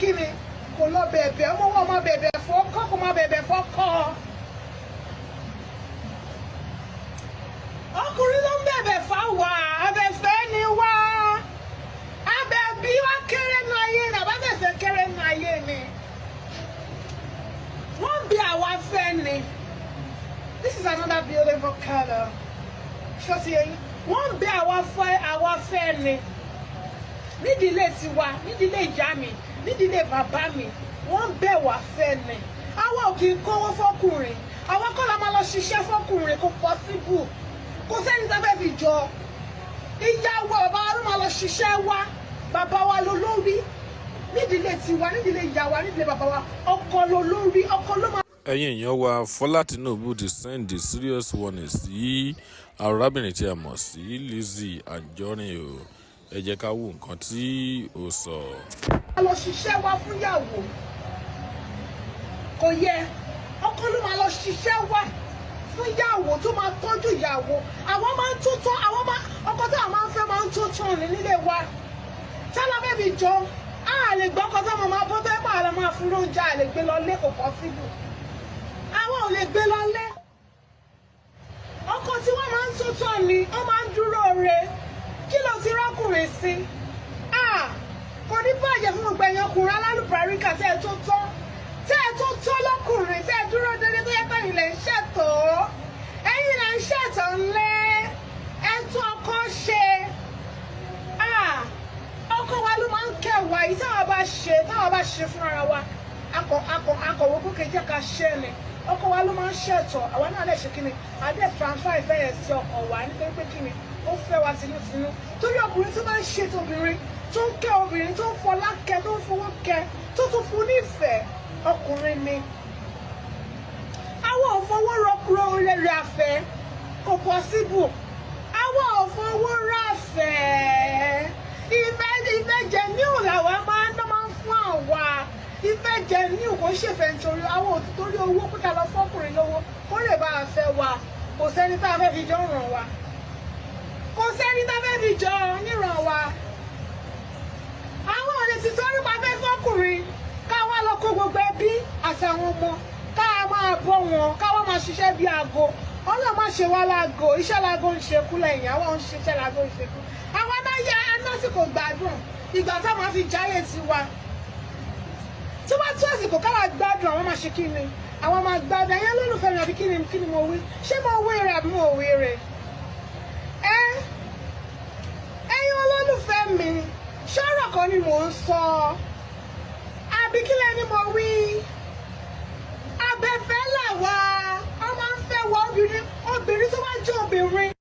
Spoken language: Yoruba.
kí ni? Kò lọ bẹ̀bẹ̀. Ọmọ wọn máa bẹ̀bẹ̀ fọ́kọ́, kò máa bẹ̀bẹ̀ fọ́kọ́. Ọkùnrin ló ń bẹ̀bẹ̀ fáwa, abẹ́fẹ́ ni wá. Abẹ́bí wá kéré nu ayé ni, àbábẹ̀fẹ́ kéré nu ayé ni. Wọ́n bí àwa fẹ́ ni. This is another beautiful color. Ṣó ti yé yín? Wọ́n bí àwa fẹ́ ni. Nídìílé tiwa, nídìílé ìyá mi, nídìílé bàbá mi, wọ́n bẹ̀ wá fẹ́ ni. Àwa ò kì í kówó fọ́kùnrin. Àwa kọ́ la máa lọ ṣiṣẹ́ fọ́kùnrin, kò possible. Kò sẹ́ni tá fẹ́ fi jọ. Ìyàwó bàbá wa ló máa lọ ṣiṣẹ́ wá. Bàbá wa ló lórí. Nídìílé tiwa, nídìílé ìyá wa, nídìílé bàbá wa, ọkọ ló lórí, ọkọ ló máa. Ẹ̀yin èèyàn wa, Fọlá Tinubu ti send serious warning sí arábìnrin tí a mọ̀ sí Lizzy Anjorin o. Ẹ jẹ́ ká wo nǹkan tí ó sọ. Lọ ṣiṣẹ́ wá fún ìyàwó. Kò yẹ. Ọkọ ló máa lọ ṣiṣẹ́ wá fún ìyàwó tó máa tọ́jú ìyàwó. Àwọn máa ń tótó, àwọn máa ọkọ tí àwọn máa ń fẹ́ máa ń tótó ní nílé wa. Tálá bẹ́ẹ̀ jọ, a lè gbọ́ ọkọ tí àwọn máa bọ́ tó ẹ̀ pààlà máa fún lóúnjẹ, a lè gbé lọ lé, kò possible. Àwọn ò lè gbé lọ lé. Ọkọ tí wọ́n máa ń tótó ni, ó máa ń dúró re. Kí ló ti rọ́kùnrin sí? Kò ní bàjẹ́ fún gbogbo ẹ̀yin ọkùnrin alálùbáríkà tẹ́ ẹ tó tọ́. Tẹ́ ẹ tó tọ́ lọ́kùnrin, tẹ́ ẹ dúró dédé tó yẹ pé ẹ̀yin lè ń ṣètò. Ẹ̀yin lè ń ṣètò ńlẹ̀. Ẹ tún ọkọ ṣe. Ọkọ wa ló máa ń kẹwàá yìí táwa bá ṣe fúnra wa. Akọ̀wé kókè jẹ́ ká ṣe ni. Ọkọ wa ló máa ń ṣètò. Àwa náà lè ṣe kí ni? Adé transfer ìfẹ́ yẹn sí ọkọ wa nítorí pé kí ni? Ó fẹ́ wa tinútinú. Torí ọkùnrin tó máa ń ṣètò obìnrin, tó ń kẹ́ obìnrin, tó ń fọlá kẹ́, tó ń fowó kẹ́, tó tún fún nífẹ̀ẹ́, ọkùnrin ni. Àwọn ò fowó rọkúrò rere àfẹ́, kò possible. Àwọn ò fowó ráfẹ́. Ìfẹ́ genuine làwa máa ń fún àwa. Ìfẹ́ genuine kò ṣèfẹ́ nítorí àwọn ò torí owó pé ká lọ fọ́kùnrin lówó kó lè bá a fẹ́ wa. Kò sẹ́ni tá a fẹ́ fi jọ ràn wá. Kò sẹ́ni tá a fẹ́ fi jọ níran wa. Àwọn ò lè ti torí pa fẹ́ fọ́kùnrin ká wá lọ kó gbogbo ẹbí àtàwọn ọmọ ká máa bọ́ wọn, ká wá máa ṣiṣẹ́ bí aago. Ọlọ́run má ṣe wá láago, iṣẹ́ láago ń ṣekú lẹ́yìn, àwọn ń ṣiṣẹ́ láago ń ṣekú. Àwọn náà yẹ anásìkò gbádùn ìgbà táwọn fi jáyé tiwa. Tí wọ́n tún àsìkò káwa gbádùn, àwọn máa ṣe kí ni? Àwọn máa gbádùn. Ẹ̀yin olólùfẹ́ mi, àbí kí ni mo wí? Ṣé mo wí rẹ̀ àbí mo wí rẹ̀? Ẹ̀yin olólùfẹ́ mi, ṣọ́rọ̀ kan ni mò ń sọ. Àbí kí lẹ ni mo wí? Abẹ́fẹ́ làwa, wọ́n máa ń fẹ́ wọ obìnrin, obìnrin tó bá jẹ́ obìnrin